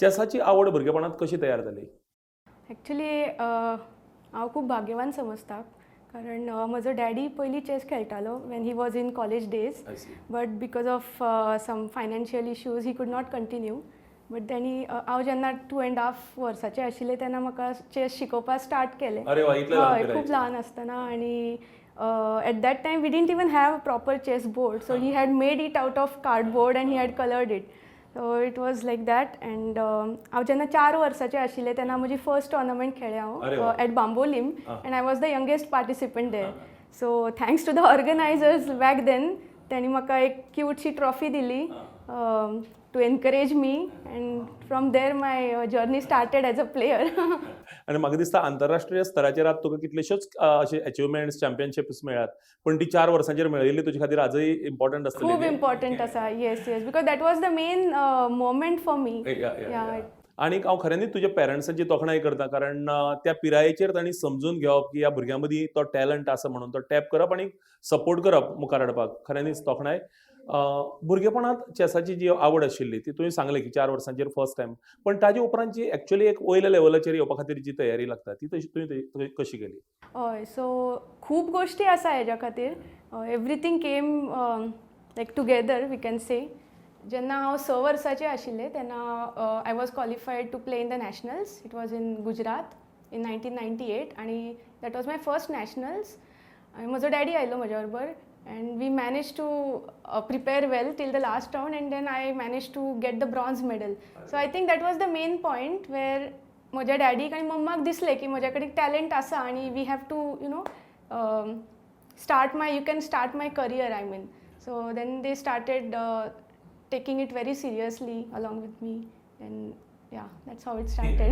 चॅसाची आवड भुरगेपणांत कशी तयार जाली? एक्चुली हांव खूब भाग्यवान समजता, कारण म्हजो डॅडी पयलीं चॅस खेळटालो when he was in college days, I see. But because of some financial issues he could not continue. But त्यांनी हांव जेन्ना 2½ वर्साचें आशिल्लें तेन्ना म्हाका चॅस शिकोवपाक स्टार्ट केलें. अरे वा, इतले ल्हान हय, खूब पिरायेचेर. ल्हान आसतना. आनी at that time we didn't even have proper chess board, so he had made it out of cardboard and he had colored it. So it was like that. And हांव जेन्ना 4 वर्साचें आशिल्लें तेन्ना म्हजी फर्स्ट टॉर्नामेंट खेळ्ळें अरे हांव वा. At Bambolim, and I was the youngest participant there. So thanks to the organizers back then, त्यांनी म्हाका एक क्यूटशी ट्रॉफी दिली to encourage me, and from there my journey started as a player. आनी म्हाका दिसता आंतरराष्ट्रीय स्तराचेर आज तुका कितलेश्योच अशे अचिवमेंट्स, चॅम्पियनशिप्स मेळ्ळ्यात, पण ती 4 वर्सांचेर मेळिल्ली तुजे खातीर आजय इम्पॉर्टंट आसतली खूब न्ही? इम्पॉर्टंट आसा. Yes, because that was the main moment for me. आनीक हांव खऱ्यांनीच तुज्या पेरंट्सांची तोखणाय करता, कारण त्या पिरायेचेर तांणी समजून घेवप की ह्या भुरग्यां मदीं तो टॅलंट आसा म्हणून तो टॅप करप आनी सपोर्ट करप मुखार हाडपाक, खऱ्यांनीच तोखणाय. भुरगेपणांत चॅसाची जी आवड आशिल्ली ती तुवें सांगलें की 4 वर्सांचेर फर्स्ट टायम, पण ताजे उपरांत जी एक्चुअली एक वयल्या लेवलाचेर येवपा खातीर जी तयारी लागता ती तशी तुवें कशी केली? हय, सो खूब गोश्टी आसा हेज्या खातीर. Everything came like together, we can say. जेन्ना हांव 6 वर्साचें आशिल्लें तेन्ना I was qualified to play in the nationals. It was in Gujarat in 1998 आनी that was my first nationals. आनी म्हजो डॅडी आयलो म्हज्या बरोबर and we managed to prepare well till the last round, and then I managed to get the bronze medal. So I think that was the main point where म्हज्या डॅडीक आनी मम्माक दिसलें की म्हज्या कडेन टॅलंट आसा आनी we have to start my you can start my career, I mean. So then they started taking it very seriously along with me, and yeah, that's how it started.